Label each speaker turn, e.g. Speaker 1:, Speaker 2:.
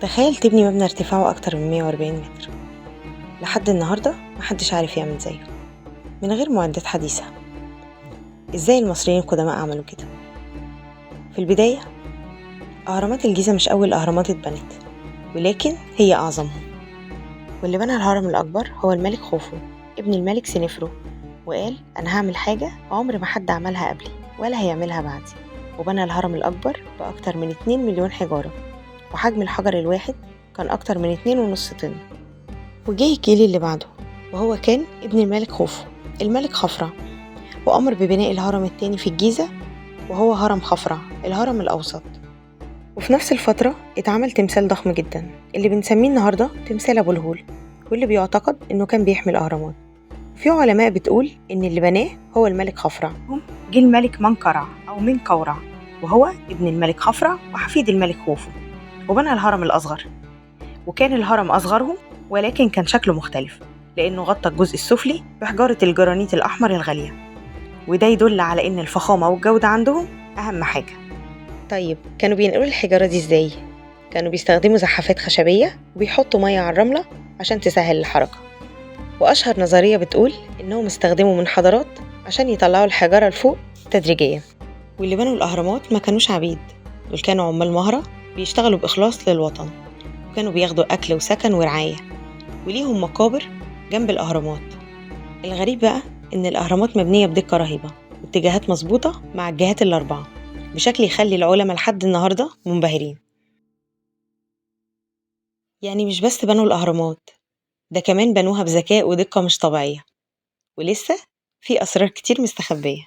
Speaker 1: تخيل تبني مبنى ارتفاعه أكتر من 140 متر. لحد النهاردة محدش عارف يعمل زيه من غير معدات حديثة. إزاي المصريين القدماء عملوا كده؟ في البداية أهرامات الجيزة مش أول أهرامات اتبنت، ولكن هي أعظمهم. واللي بنى الهرم الأكبر هو الملك خوفو ابن الملك سنفرو، وقال أنا هعمل حاجة عمر ما حد عملها قبلي ولا هيعملها بعدي، وبنى الهرم الأكبر بأكتر من 2 مليون حجارة، وحجم الحجر الواحد كان أكتر من 2.5 طن. وجه الجيل اللي بعده وهو كان ابن الملك خوفو الملك خفرع، وأمر ببناء الهرم الثاني في الجيزة وهو هرم خفرع الهرم الأوسط. وفي نفس الفترة اتعمل تمثال ضخم جدا اللي بنسميه النهاردة تمثال أبو الهول، واللي بيعتقد إنه كان بيحمي الأهرامات. في علماء بتقول إن اللي بناه هو الملك خفرع. جه الملك منقرع أو منقورع، وهو ابن الملك خفرع وحفيد الملك خوفو، وبنى الهرم الأصغر. وكان الهرم أصغرهم، ولكن كان شكله مختلف لأنه غطى الجزء السفلي بحجارة الجرانيت الأحمر الغالية، وده يدل على إن الفخامة والجودة عندهم أهم حاجة. طيب كانوا بينقلوا الحجارة دي إزاي؟ كانوا بيستخدموا زحافات خشبية وبيحطوا مية على الرملة عشان تسهل الحركة. وأشهر نظرية بتقول إنهم استخدموا منحدرات عشان يطلعوا الحجارة لفوق تدريجيا. واللي بنوا الأهرامات ما كانوش عبيد، دول كانوا عمال مهرة بيشتغلوا بإخلاص للوطن، وكانوا بياخدوا أكل وسكن ورعاية، وليهم مقابر جنب الأهرامات. الغريب بقى إن الأهرامات مبنية بدقة رهيبة واتجاهات مظبوطة مع الجهات الأربعة بشكل يخلي العلماء لحد النهاردة منبهرين. يعني مش بس بنوا الأهرامات، ده كمان بنوها بذكاء ودقة مش طبيعية، ولسه في أسرار كتير مستخبية.